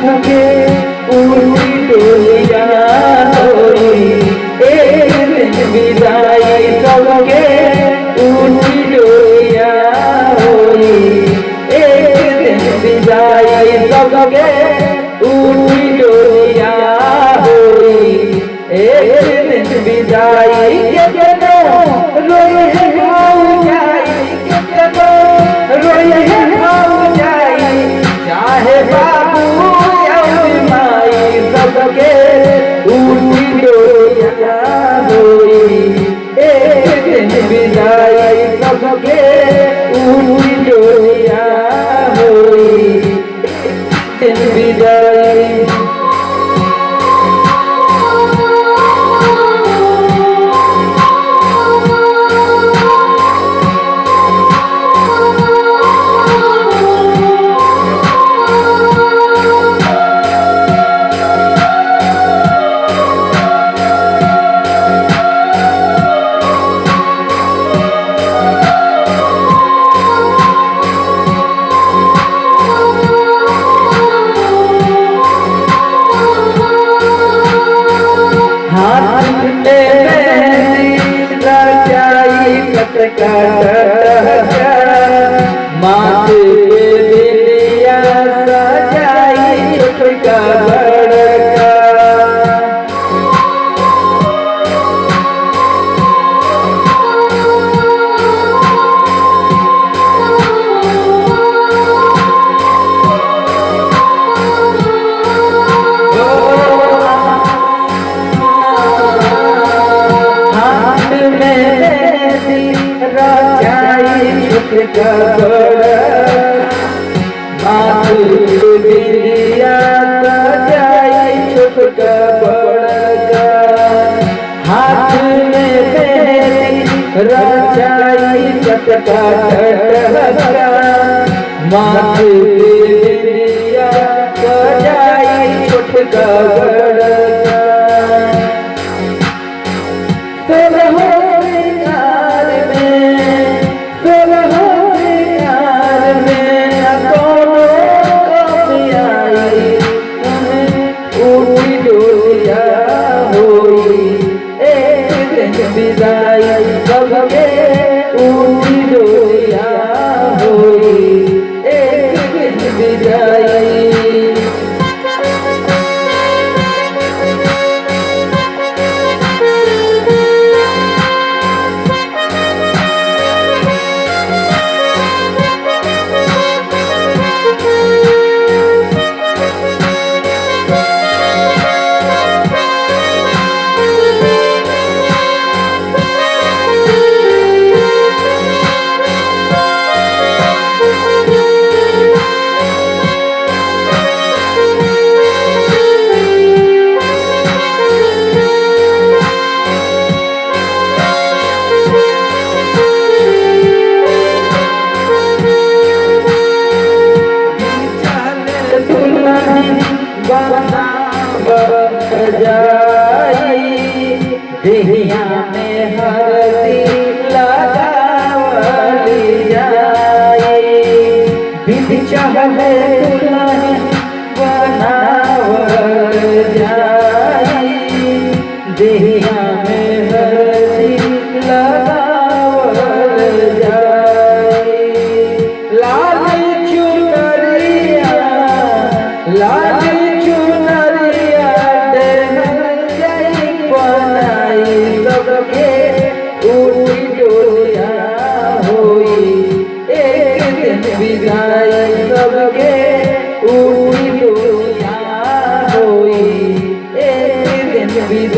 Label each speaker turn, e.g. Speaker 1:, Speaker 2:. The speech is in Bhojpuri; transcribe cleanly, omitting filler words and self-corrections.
Speaker 1: सबके उठी डोलिया होई, एक दिन विदाई सबके उठी डोलिया होई, एक दिन विदाई सबके उठी डोलिया होई, एक दिन विदाई। केतनो रोई है भाऊ जाई, केतनो रोई है भाऊ जाई, चाहे बाबू और माई, सबके उठी डोलिया होई, एक दिन विदाई सबके उठी डोलिया होई, एक दिन विदाई। हाथ में मेहंदी रचाई चटका टटका, माथे पे बिंदिया सजाई छोटका बड़का। हाथ में मेहंदी रचाई छोटका बड़का, माथे पे बिंदिया सजाई छोटका बड़का। हाथ में मेहंदी रचाई चटका टटका, माथे पे बिंदिया सजाई छोटका बड़का। सोलह सिंगार में, सोलह सिंगार में न कोनो कमी आई, उठी डोलिया होई, एक दिन विदाई सबके उठी डोलिया होई, एक दिन विदाई। दुल्हन बनावल जाई, देहिया में हरदी लगावली जाई। विध चहले दुल्हन बनावल जाई, देहिया में हरदी लगावल जाई। लाल चुनरिया, लाल चुनरिया देहल जाई बनाई, सबके उठी डोलिया होई, एक दिन विदाई सबके उठी डोलिया होई, एक दिन विदाई।